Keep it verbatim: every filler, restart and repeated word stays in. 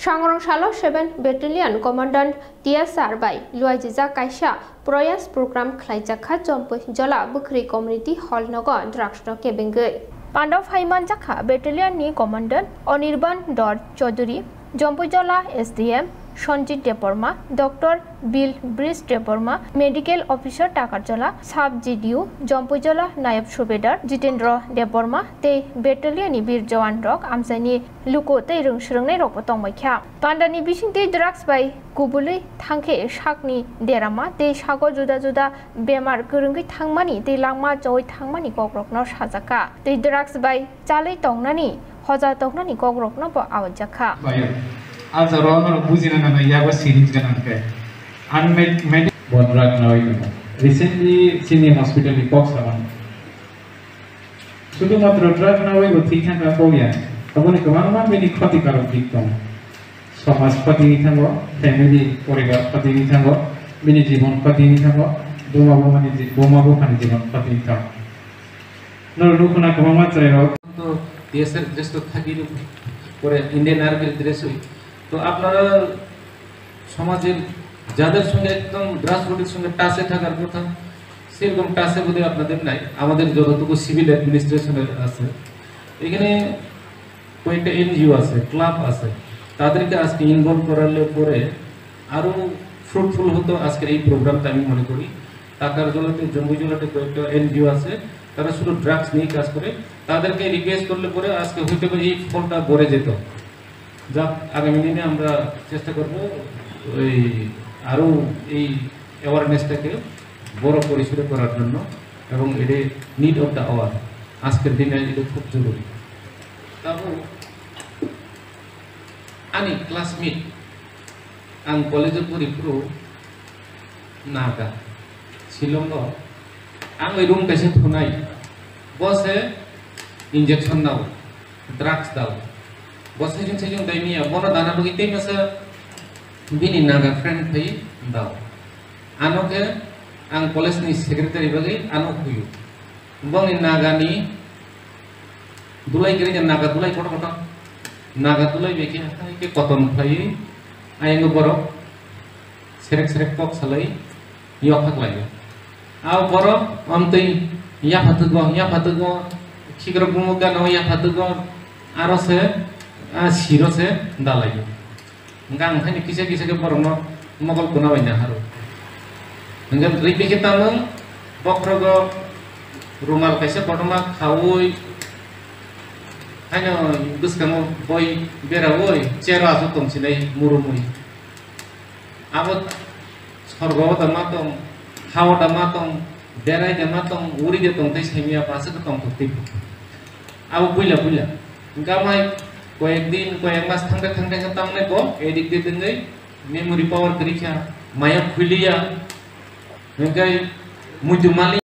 Sangrong salo seven Battalion Commandant T S R bai luaijijak kaisa Proyas program khlaijak kha Jompui Jola Bwkhri Community Hall nogo drugs no kebengwi. Pandao phai manjak kha battalion ni commandant Anirban Dor Chaudhary, Jompui Jola S D M Sanjit Debbarma, Doctor Bill Bris Debbarma, Medical Officer Takarjola, Sub G D U Jompui Jola Nayab Subedar Jitendra Debbarma tei battalion ni bir jawan rok amchaini luku tei rwng swrwngnai rokbo tongbai kha. Pandani bisingtwi drugs bai kubulwi thangkhe sakni derama tei sago juda juda bemar kwrwngwi thangmani tei langma chowi thangmani kokrokno sajakha tei drugs bai chalwi tongnani hoja tongnani kokrokno bo awajak kha. Bayo. A jora norok bujina nang yago syringe ganang khe. Unmet med- Bo drug nawi. Recently chini hospital ni kok samani. Sudhumatro drug nawi bo thik thang kha kok ya. Aboni kwbangma bini khoti karok dik tongo. Somaj khoti wngwi thango, family, poribar khoti wngwi thango, bini jibon khoti wngwi thango, buma bumani ji-, buma buphani jibon khoti wngwi thango. Norok nukho na kwbangma chwrairok. তো দেশের ড্রেস তো থাকি, পরে ইন্ডিয়ান আর্মির ড্রেস হই। তো আপনারা সমাজের যাদের সঙ্গে একদম গ্রাসরুটের সঙ্গে টাচে থাকার কথা, সেরকম টাচে বোধহয় আপনাদের নাই। আমাদের যতটুকু সিভিল অ্যাডমিনিস্ট্রেশনের আছে, এখানে কয়েকটা এনজিও আছে, ক্লাব আছে, তাদেরকে আজকে ইনভলভ করালে পরে আরো ফ্রুটফুল হতো আজকের এই প্রোগ্রামটা, আমি মনে করি। টাকার জলাতে, জম্বু জলাতে কয়েকটা এনজিও আছে, তারা শুধু ড্রাগস নিয়ে কাজ করে। তাদেরকে রিকোয়েস্ট করলে পরে আজকে হয়তো বা এই ফলটা ভরে যেত। যাক, আগামী দিনে আমরা চেষ্টা করব ওই আরো এই অ্যাওয়ারনেসটাকে বড় পরিসরে করার জন্য, এবং এটা নিড অফ দ্য আওয়ার, আজকের দিনে এটা খুব জরুরি। Tabuk ani classmate, ang college-o pori phuru Naga, Shillong-o, ang bai room kaisa thunai, bo se injection nao, drugs dao, bo sejong sejong dai miya, bono dana bagwi tei masa bini Naga friend phai dao. Ano khe ang college ni secretary bagwi ano huyo. Bongni Naga ni dulai kiri je Naga dulai kotor kotor. Naga dulai bai khe hai khe kotor phaiwi ayang borok serek serek kok salai yok haklai. Ao borok amtwi yapha tugo, yapha tugo, khikrok bumuk gana yapha tugo, aro se, a siro se dalai. Hingke ang haino kisa kisa khe borokno mokol kuna bai naharo. Hingke rikni khe tamo bokhrogo rumal kaisa kotorma khaui haino bwskango boi beraui chair-o aswk tongsinai murumui. Abo sorgo da ma tong, ha-o da ma tong, berai da ma tong, uri de tong tei saimya bwswk tong tong tei. Abo puila puila. Hingke amai koyek din, koyek mas thangte thangte khe tamni bo addicted wngwi memory power kwrwi kha, mayok khuiliya, hingke muitu mali.